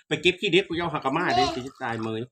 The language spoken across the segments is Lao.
ໄປເກັບຂີ້ເຫຼັກພວກເຈົ້າຫາກະມາເດ້ ຊິຕາຍເມີຍ.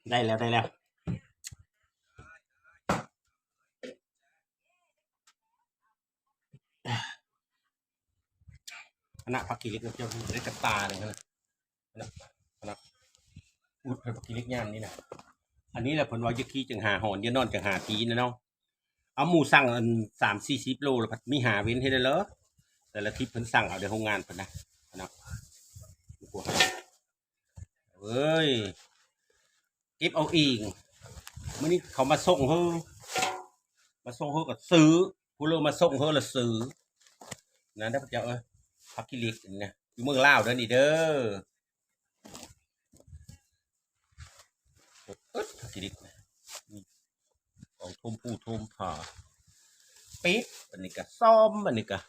ໄດ້ແລ້ວ ໄດ້ແລ້ວ ອັນນະ ຜັກຂີ້ເຫຼັກນະ ເຈົ້າໄດ້ຈັກຕາໜຶ່ງຫັ້ນນະ ອັນນະ ອັນນະ ອຸດໃຫ້ຜັກຂີ້ເຫຼັກຍາມນີ້ນະ. ອັນນີ້ແຫຼະເພິ່ນວ່າຢ່າຂີ້ຈັ່ງຫາຫອນ ຢ່ານອນຈັ່ງຫາຕີນະເນາະ. ເອົາໝູສັ່ງອັນສາມສີ່ສິບໂລ ແລ້ວພັດມີຫາເວັ້ນເຮັດໄດ້ເລີຍ. ແຕ່ລະທິບເພິ່ນສັ່ງເອົາໃນໂຮງງານເພິ່ນນະ ເນາະ. ເອີຍ ເກັບເອົາເອງ. ມື້ນີ້ເຂົາມາສົ່ງເຮີ ມາສົ່ງເຮີກໍຊື້ ຜູ້ເລີມາສົ່ງເຮີລະຊື້ ນັ້ນເດີພວກເຈົ້າເອີຍ. ຜັກຂີ້ເຫຼັກນີ້ນະ ຢູ່ເມືອງລາວເດີນີ້ເດີ. ເອີ ຜັກຂີ້ເຫຼັກ ຂອງຖົມພູຖົມຜາ ປິດ ອັນນີ້ກະສ້ອມ ອັນນີ້ກະ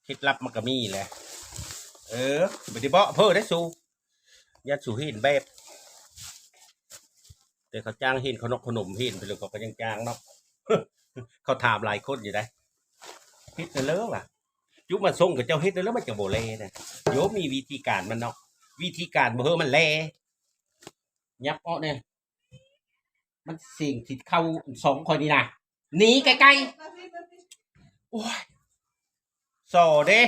ເຄັດລັບມັນກະມີແຫຼະ. ເອີ ບໍ່ໄດ້ເບາະເພີ້ໄດ້ສູ ຢ້ານສູເຫັນແບບ ແຕ່ເຂົາຈ້າງເຫັນຂະໜົກຂະໜົມເຫັນໄປເລີຍ ເຂົາກະຍັງຈ້າງເນາະ. ເຂົາຖາມຫຼາຍຄົນຢູ່ໃດ ເຮັດແນວເລີວ່າ ຈຸມາສົ່ງກະເຈົ້າເຮັດແນວເລີ ມັນຈະບໍ່ແລນະ. ໂຍ ມີວິທີການມັນເນາະ ວິທີການບໍ່ເຮີ້ມັນແລ. ຫຍັບອອກແດ່ ມັນເສັງຕິດເຂົ້າຊ່ອງຂ້ອຍນີ້ນະ ໜີໄກໆ. ໂອ້ຍ ສໍເດ້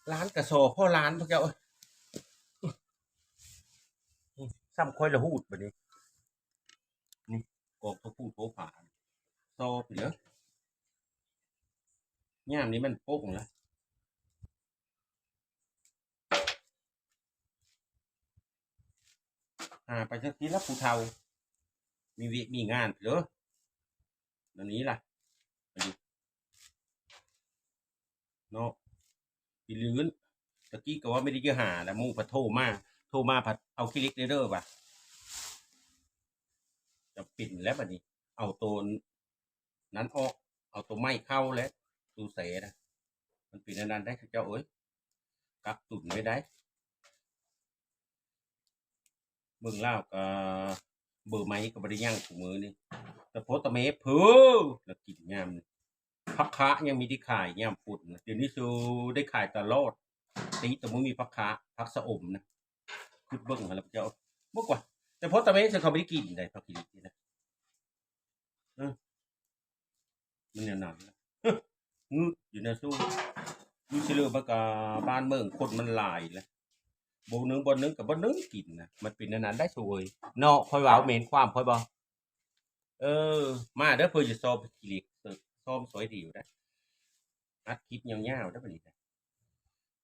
ຫຼານກະສໍພໍ່ຫຼານພວກເຈົ້າເອີຍ. ຊ້ຳຂ້ອຍລະຫູດບາດນີ້ ນີ້ ກອງໂຕຜູ້ໂຕຜາ ສໍໄປເດີ. ຍາມນີ້ມັນໂປ່ງລະ ຫາໄປຈັກທີລະຜູ້ເຖົ້າ ມີວຽກມີງານເດີ ແນວນີ້ລະ ເນາະ ພີ່ລື່ນ. ຕະກີ້ກະວ່າບໍ່ໄດ້ຫາລະ ໝູ່ພັດໂທມາ ໂທມາພັດເອົາຂີ້ເຫຼັກເດີວ່າ ຈຳເປັນແລ້ວບາດນີ້ ເອົາໂຕ ນັ້ນອອກ ເອົາໂຕໃໝ່ເຂົ້າແຫຼະ ຕູແຊ່ນະ. ມັນເປັນອັນນັ້ນໄດ໋ ເຈົ້າເອີຍ ກັກຕຸນໄວ້ໄດ໋. ເບິ່ງລາວກະເບີໃໝ່ກະບໍ່ໄດ້ຍັງຊຸມື້ນີ້ ແຕ່ພໍຕະເມເພີ້ລະກິນຍາມນີ້. ຜັກຄະຍັງມີໄດ້ຂາຍຍາມຝົນນະ ດຽວນີ້ຊິໄດ້ຂາຍຕະຫຼອດ ຕິແຕ່ບໍ່ມີຜັກຄະ ຜັກຊະອົມນະ. ຄິດເບິ່ງຫັ້ນລະເຈົ້າ ບໍ່ກວ່າ ແຕ່ພໍຕະເມຊິເຂົາບໍ່ໄດ້ກິນໄດ໋ ຜັກຂີ້ເຫຼັກນີ້ນະ. ເອີ ມັນແນວນັ້ນລະ ງຶດຢູ່ນະສູ ຢູ່ຊິເລີມັນກະ ບ້ານເມືອງຄົນມັນຫຼາຍລະ ບໍ່ໜຶ່ງບໍ່ໜຶ່ງກະບໍ່ໜຶ່ງກິນນະ. ມັນເປັນແນວນັ້ນໄດ໋ສູເອີຍ ເນາະ. ຂ້ອຍເວົ້າແມ່ນຄວາມຂ້ອຍບໍ່? ເອີ ມາເດີ ເພິ່ນຈະຊອມຂີ້ເຫຼັກ ຊອມຊອຍດຽວໄດ໋ ອັດຄລິບຍາວໆເດີບາດນີ້ນະ.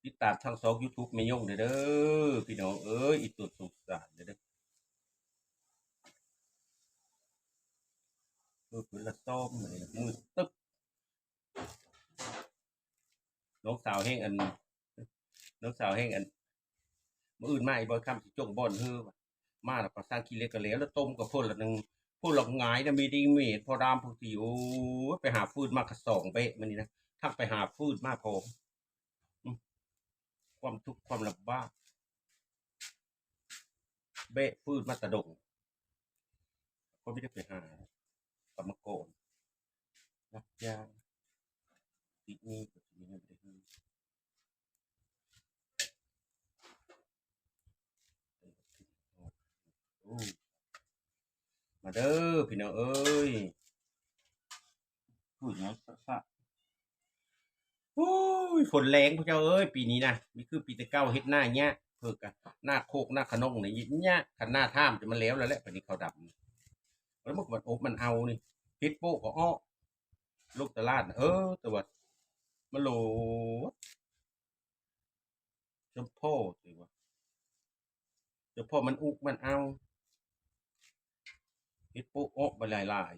ຕິດຕາມທາງຊ່ອງຢູທູບແມ່ຍົງແດ່ເດີ ພີ່ນ້ອງເອີຍ ອີ່ຕົວສົງສານເດີ ເອີ ເພິ່ນລະຊອມມື້ຕຶບ ນ້ອງສາວແຮ່ງອັນ ນ້ອງສາວແຮ່ງອັນ ມື້ອື່ນມາອີກບໍ່ຄ່ຳຊິຈົ່ງບ່ອນເຮີວ່າ ມາແລ້ວກໍສ້າງຂີ້ເຫຼັກກໍແລ້ວ ແລ້ວຕົ້ມກັບເພິ່ນລະໜຶ່ງ ເພິ່ນລະຫງາຍນະ ມີດີມີເຫັນພໍ່ດາມພວກທີ່ ໂອ້ຍ ໄປຫາຟືນມາກະສອງແບະມື້ນີ້ນະ ທັງໄປຫາຟືນມາພ້ອມ ອື ຄວາມທຸກຄວາມລຳບາກ ແບກຟືນມາແຕ່ດົງ ກໍມີແຕ່ໄປຫາກຳມະກອນ ຮັບຈ້າງ ຕິດໜີ້ກໍຊິມີເງິນໄປເຮືອນ ໂອ້ ມາເດີພີ່ນ້ອງເອີຍ ຜູ້ຫຍັງສະ ໂອ້ຍ ຝົນແລງພວກເຈົ້າເອີຍ ປີນີ້ນະ ມີຄືປີແຕ່ເກົ່າ ເຮັດນາຍາກ ເພິ່ນກະນາໂຄກນາຂະໜົງນີ້ຍາກ ຄັນນາທາມຈະມາແລ້ວແລ້ວແຫຼະ ປານນີ້ເຂົ້າດຳ ແລ້ວມັນກໍມັນອົບມັນເອົານີ້ ເຫັດໂປະກໍອອກ ລົງຕະຫຼາດນະ ເອີ ແຕ່ວ່າມັນໂຫຼດ ຈຳພໍ້ຕິວ່າ ຈະພໍ້ມັນອຸມັນເອົາ ເຫັດໂປະອອກມາຫຼາຍ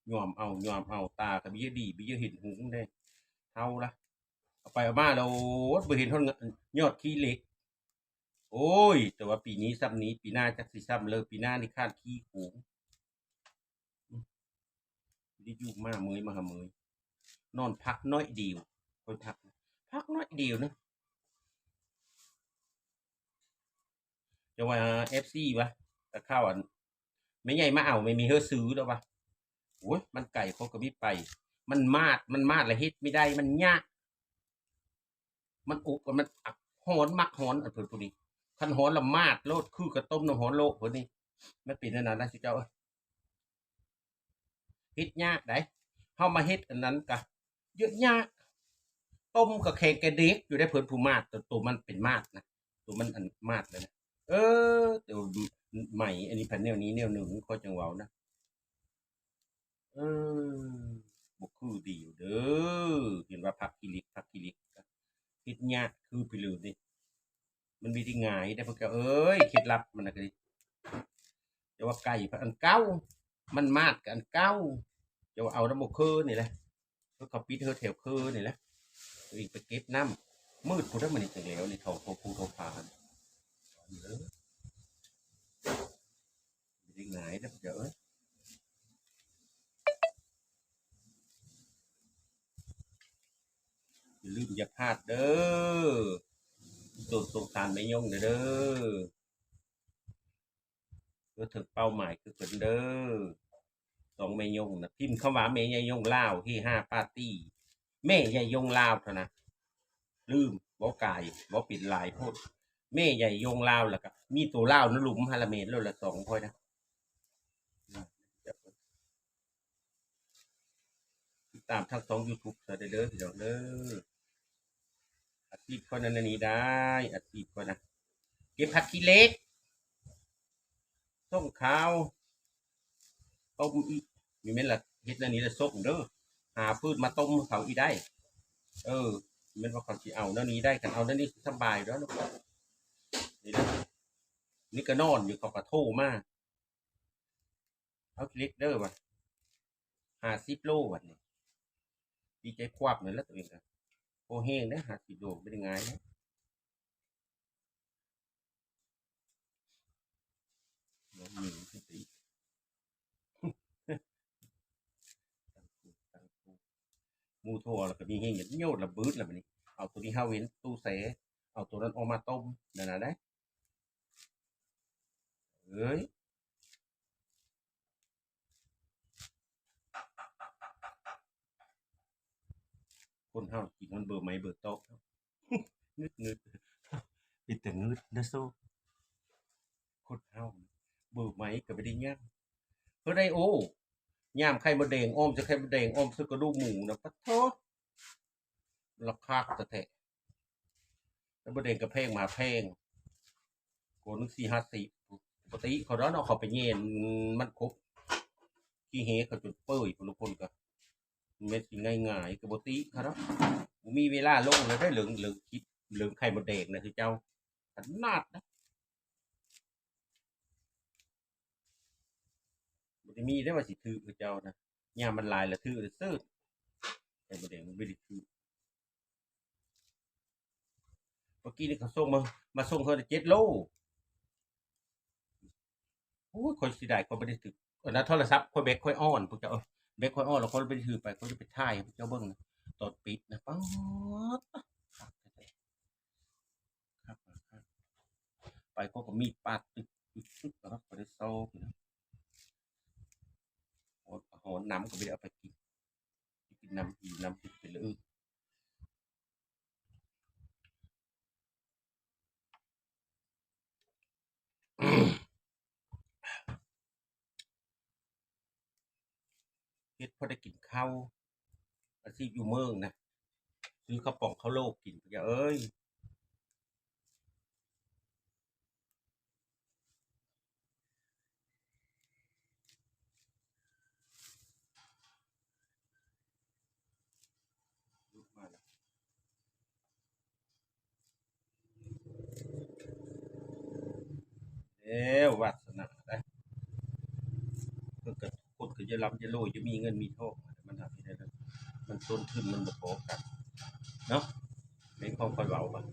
ໆ ຍອມເອົາ ຍອມເອົາ ຕາກໍບໍ່ຢາກດີ ບໍ່ຢາກເຫັນຮຸ່ງເດ້ ເຖົ້າລະ ເອົາໄປເອົາມາແລ້ວ ໂອ້ຍ ບໍ່ເຫັນຮອດຍອດຂີ້ເຫຼັກ ໂອ້ຍ ແຕ່ວ່າປີນີ້ຊ່ຳນີ້ ປີໜ້າຈັກຊິຊ່ຳເລີ ປີໜ້ານີ້ຄາດຂີ້ໂຄງ ອື ໄດ້ຢູ່ມາເມື່ອຍມາຫາເມື່ອຍ ນອນພັກໜ້ອຍດຽວ ຂ້ອຍພັກ ພັກໜ້ອຍດຽວໜຶ່ງ ຈະວ່າເອັຟຊີຫວາ ກະຂ່າວອັນ ແມ່ໃຫຍ່ມາເອົາ ແມ່ມີເຮີຊື້ແລ້ວຫວາ ໂອ້ຍ ມັນໄກ ຂ້ອຍກໍມີໄປ. ມັນມາດ ມັນມາດແລ້ວເຮັດບໍ່ໄດ້ ມັນຍາກ. ມັນອົບ ມັນອັກ ຮ້ອນ ມັກຮ້ອນ ອັນເພິ່ນຜູ້ນີ້ ຄັນຮ້ອນລະມາດໂລດ ຄືກະຕົ້ມນ້ຳຮ້ອນໂລດ ເພິ່ນນີ້. ມັນເປັນອັນນັ້ນນະ ເຈົ້າເອີຍ ເຮັດຍາກໃດ໋. ເຮົາມາເຮັດອັນນັ້ນກະເຍາະຍາກ ຕົ້ມກະແຂງກະເດັກຢູ່ໃດ໋ ເພິ່ນຜູ້ມາດ ໂຕ ໂຕມັນເປັນມາດນະ ໂຕມັນອັນມາດແລ້ວນະ. ເອີ ແຕ່ວ່າໄໝອັນນີ້ພັດແນວນີ້ແນວໜຶ່ງ ຂ້ອຍຈັ່ງເວົ້ານະ. ເອີ ບໍ່ຄືດີເດີ ເຫັນວ່າຜັກຂີ້ເຫຼັກ ຜັກຂີ້ເຫຼັກເຮັດຍາກຄືໄປເລີຍເດ້. ມັນມີທີ່ງ່າຍເດ້ພວກເຈົ້າເອີຍ ເຄັດລັບມັນນະກະດີ. ຈະວ່າໄກ່ພັດອັນເກົ່າ ມັນມາດກະອັນເກົ່າ ຈະວ່າເອົານຳໝູ່ເຄີນີ້ແຫຼະ ເຂົາປິດເຮີແຖວເຄີນີ້ແຫຼະ ໂຕເອງໄປເກັບນ້ຳ ມືດພຸ້ນນະ ມື້ນີ້ຈັ່ງແລ້ວນີ້ ເຖົ້າ ເຖົ້າພູເຖົ້າຜາ ເອີ. ບໍ່ໄດ້ງ່າຍເດີພວກເຈົ້າເອີຍ. ຢ່າລືມຢ່າພາດເດີ ໂຕສົງສານແມ່ຍົງແດ່ເດີ ເພື່ອເຖິງເປົ້າໝາຍຄືເພິ່ນເດີ. ສອງແມ່ຍົງນະ ພິມຄຳວ່າແມ່ໃຫຍ່ຍົງລາວ ເຮຮາປາຕີ້ ແມ່ໃຫຍ່ຍົງລາວເທົ່ານັ້ນ. ລືມ ເວົ້າກາຍ ເວົ້າເປັນຫຼາຍໂພດ. ແມ່ໃຫຍ່ຍົງລາວ ແລ້ວກະມີໂຕລາວນະ ຫຼຸມຫັ້ນລະແມ່ນໂລດລະສອງຂ້ອຍນະ. ຕິດຕາມທັງສອງຢູທູບເດີ ພີ່ນ້ອງເດີ. ອາຊີບຂ້ອຍນັ້ນອັນນີ້ໄດ້ ອາຊີບຂ້ອຍນະ ເກັບຜັກຂີ້ເຫຼັກ ສົ່ງຂາວ ຕົ້ມອີກ ມີແມ່ນລະ ເຮັດແນວນີ້ລະສົມເດີ ຫາຟືນມາຕົ້ມເຂົາອີກໄດ້. ເອີ ແມ່ນວ່າເຂົາຊິເອົາແນວນີ້ໄດ້ ຄັນເອົາແນວນີ້ສະບາຍແລ້ວເນາະ. ນີ້ນະ ນີ້ກະນອນຢູ່ ເຂົາກະໂທມາ ເອົາຂີ້ເຫຼັກເດີວ່າ ຫ້າສິບໂລບັດນີ້ ດີໃຈຄວັບນັ້ນແຫຼະ ໂຕເອງກະພໍແຮງເດ້ ຫ້າສິບໂລບໍ່ໄດ້ງ່າຍເດ້. ໝູ່ໂທລະກະມີແຮງ ໂຍດລະບືດລະບາດນີ້ ເອົາໂຕນີ້ເຮົາເຫັນຕູ້ແຊ່ ເອົາໂຕນັ້ນອອກມາຕົ້ມ ນັ້ນນະໄດ໋. ເອີຍ ຄົນເຮົາກິນຮອດເບີໄມ້ເບີຕອກ ງຶດໆ ເປັນຕາງຶດນະໂຊ. ຄົນເຮົາເບີໄມ້ກະບໍ່ໄດ້ຫຍັງ ເພິ່ນໄດ້ ໂອ້ ຍາມໄຂ່ມົດແດງ ອອມໃສ່ໄຂ່ມົດແດງ ອອມໃສ່ກະດູກໝູນະ ປະໂທ ລະຄັກແທ້ໆ. ແລ້ວບໍ່ແດງກະແພງ ມາແພງ ໂກໜຶ່ງສີ່ຫ້າສິບ ປົກກະຕິເຂົາເນາະ ເຂົາໄປແຍ່ນມັນຄົບ ຂີ້ເຫເຂົາຈົນເປີຍ ຜູ້ລາງຄົນກະແມ່ນຊິງ່າຍໆ ກະບໍ່ຕິເຂົາເນາະ ບໍ່ມີເວລາລົງແລ້ວເດີ ເລື່ອງ ເລື່ອງຄລິບ ເລື່ອງໄຂ່ມົດແດງນະ ຄືເຈົ້າ ຂະໜາດນະ. ບໍ່ໄດ້ມີເດ້ວ່າຊິຖືກຄືເຈົ້ານະ ຍາມມັນຫຼາຍລະຖືກເສີດ ແຕ່ບໍ່ໄດ້ ມັນບໍ່ໄດ້ຖືກ. ເມື່ອກີ້ນີ້ເຂົາສົ່ງມາ ມາສົ່ງເຮົາເຈັດໂລ. ໂອ້ຍ ຂ້ອຍເສຍດາຍ ຂ້ອຍບໍ່ໄດ້ຖືກ ອັນນັ້ນໂທລະສັບຂ້ອຍ ແບັດຂ້ອຍອ່ອນ ພວກເຈົ້າເອີຍ ແບັດຂ້ອຍອ່ອນ ແລ້ວຂ້ອຍບໍ່ໄດ້ຖືກໄປ ຂ້ອຍຈະໄປຖ່າຍໃຫ້ພວກເຈົ້າເບິ່ງນະ ຕອນປິດນະ ປາດ ຄັກແທ້ໆ ຄັກ ຄັກ ໄປ ຂ້ອຍກະມີດປາດຕຶກ ຕຶກ ຕຶກ ແລ້ວກະໄດ້ຊອກຢູ່ນະ ຮ້ອນ ຮ້ອນ ນ້ຳກະບໍ່ໄດ້ເອົາໄປກິນ ກິນນ້ຳອີ່ມ ນ້ຳອີ່ມໄປເລີຍ. ເຮັດພໍໄດ້ກິນເຂົ້າ ອາຊີບຢູ່ເມືອງນະ ຊື້ເຂົ້າປ່ອງເຂົ້າໂລກິນ ເອີຍ. ແລ້ວວາດສະໜາໄດ໋ ເພິ່ນກະ ຄົນກະຢ່າລ່ຳຢ່າລວຍ ຢ່າມີເງິນມີທອງ ມັນຫາໄປໄດ້ ມັນຕົ້ນທຶນມັນບໍ່ພໍກັນເນາະ. ແມ່ນຂອງຂ້ອຍເວົ້າວ່າ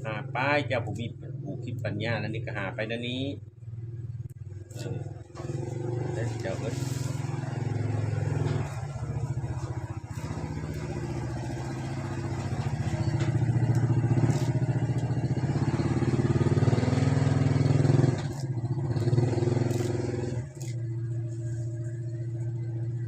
ຫາໄປ ເຈົ້າຜູ້ມີ ຜູ້ຄິດປັນຍານັ້ນນີ້ກະຫາໄປແນວນີ້ ເອີ ເຈົ້າເອີຍ. ເ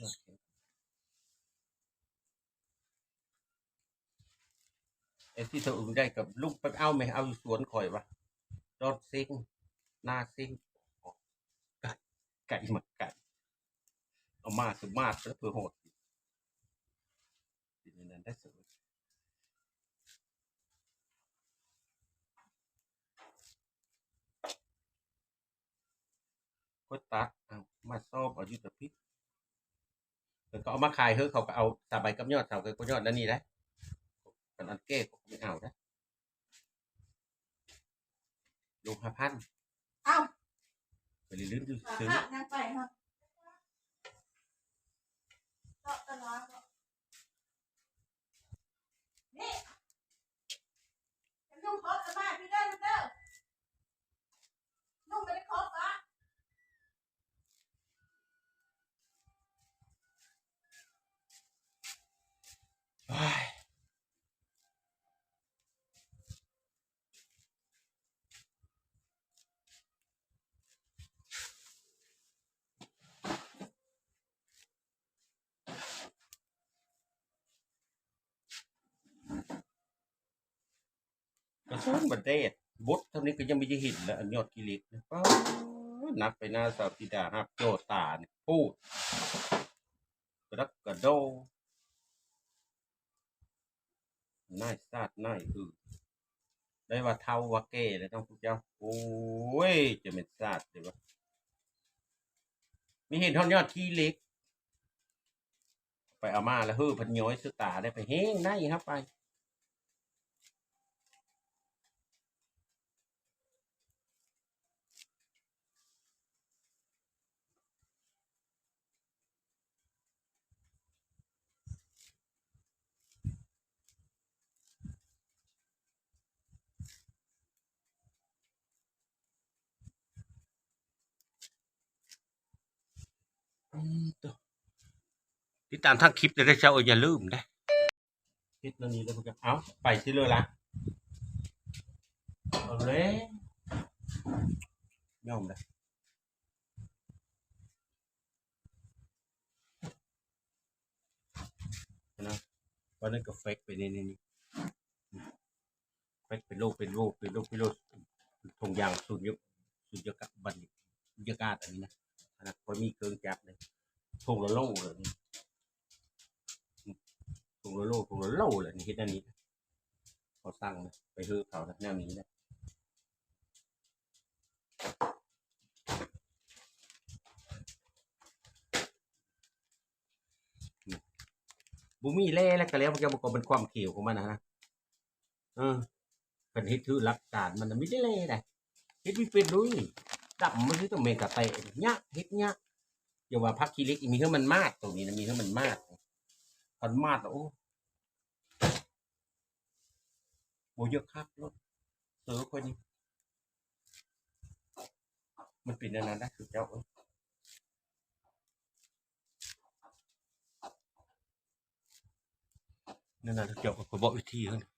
ຍອດແຂງ ເອັຟຊີ ເທົ່າອື່ນໄດ້ກໍລຸກໄປເອົາແມ ເອົາຢູ່ສວນຂ້ອຍວ່າ ດອນເຊັງ ນາເຊັງ ໄກ ໄກ ມັນໄກ ເອົາມາສະມາດເພື່ອຮອດ ເປັນແນວນັ້ນໄດ້ສະ ກໍຕັດ ເອົາມາຊອບເອົາຢູ່ຕະພິກ ແລ້ວກໍເອົາມາຂາຍເຮີ ເຂົາກໍເອົາສາໃບກັບຍອດ ສາໃບກັບຍອດນັ້ນນີ້ໄດ໋ ຄັນອັນແກ່ກໍບໍ່ເອົາໄດ໋ ໂລຫ້າພັນ ເອົ້າ ໄປລືມຊື່ ຊື້ ຍັງໄປເນາະ ເຈາະຕະຫຼາດເນາະ ນີ້ ລຸງຂໍຂະມາພີ່ເດີ ເດີ ລຸງບໍ່ໄດ້ຂໍບາດ ໂອ້ຍ ກະຊ່າງ ບັດແດດບົດທຳນີ້ກໍຍັງບໍ່ໄດ້ເຫັນລະ ອັນຍອດຂີ້ເຫຼັກນະ ປາດ ໜັກໄປນະ ສາວທິດາ ຮັບໂຈຕານີ້ ໂພດ ກະດັກກະດໍ ນາຍຊາດນາຍອື່ນ ໄດ້ວ່າເຖົ້າວ່າແກ່ແລ້ວເນາະພວກເຈົ້າ ໂອ້ຍ ຈະແມ່ນຊາດເດ້ວະ ມີເຫັນຮອດຍອດຂີ້ເຫຼັກ ໄປເອົາມາແລ້ວເຮີ້ພັນຍ້ອຍຊະຕາໄດ້ ໄປແຮງໃນເຮົາໄປ. ອືມ ໂຕ ຕິດຕາມທາງຄລິບເດີເຈົ້າ ຢ່າລືມເດ້ ເຮັດແນວນີ້ແລ້ວ ເອົາ ໄປຊິເລີລະ ເອົາເລີຍ ຍອມລະ. ນະ ວ່ານັ້ນກໍແຟກໄປໃນນີ້ ແຟກເປັນໂລ ເປັນໂລ ເປັນໂລ ເປັນໂລ ຖົງຢາງສູນຍະ ສູນຍາກາດ ບັນຍາກາດອັນນີ້ນະ ອັນນັ້ນຂ້ອຍມີເຄື່ອງຈັກເດ້ ຖົງລະໂລເລີຍນີ້ ຖົງລະໂລ ຖົງລະໂລເລີຍນີ້ ເຮັດແນວນີ້ນະ ເຂົາສັ່ງນະ ໄປເຮີ້ເຂົານະ ແນວນີ້ນະ. ບໍ່ມີແລ່ແລ້ວກໍແລ້ວ ມັນກໍບໍ່ ກໍເປັນຄວາມຂຽວຂອງມັນນະ ເອີ ຄັນເຮັດຄືຫຼັກການມັນນະ ມີແຕ່ແລ່ໃດ ເຮັດບໍ່ເປັນເລີຍ ດຳມັນຄືຕ້ອງແມ່ນກະແຕະ ຍາກ ເຮັດຍາກ ຢ່າວ່າຜັກຂີ້ເຫຼັກ ມີເຮືອມັນມາດ ໂຕນີ້ນະ ມີເຮືອມັນມາດ ຄັນມາດລະ ໂອ້ ບໍ່ຢາກຄັກໂລດ ເຊີຂ້ອຍນີ້ ມັນເປັນແນວນັ້ນນະ ຄືເຈົ້າເອີຍ ແນວນັ້ນ ເຈົ້າ ຂ້ອຍບອກວິທີເຮົາ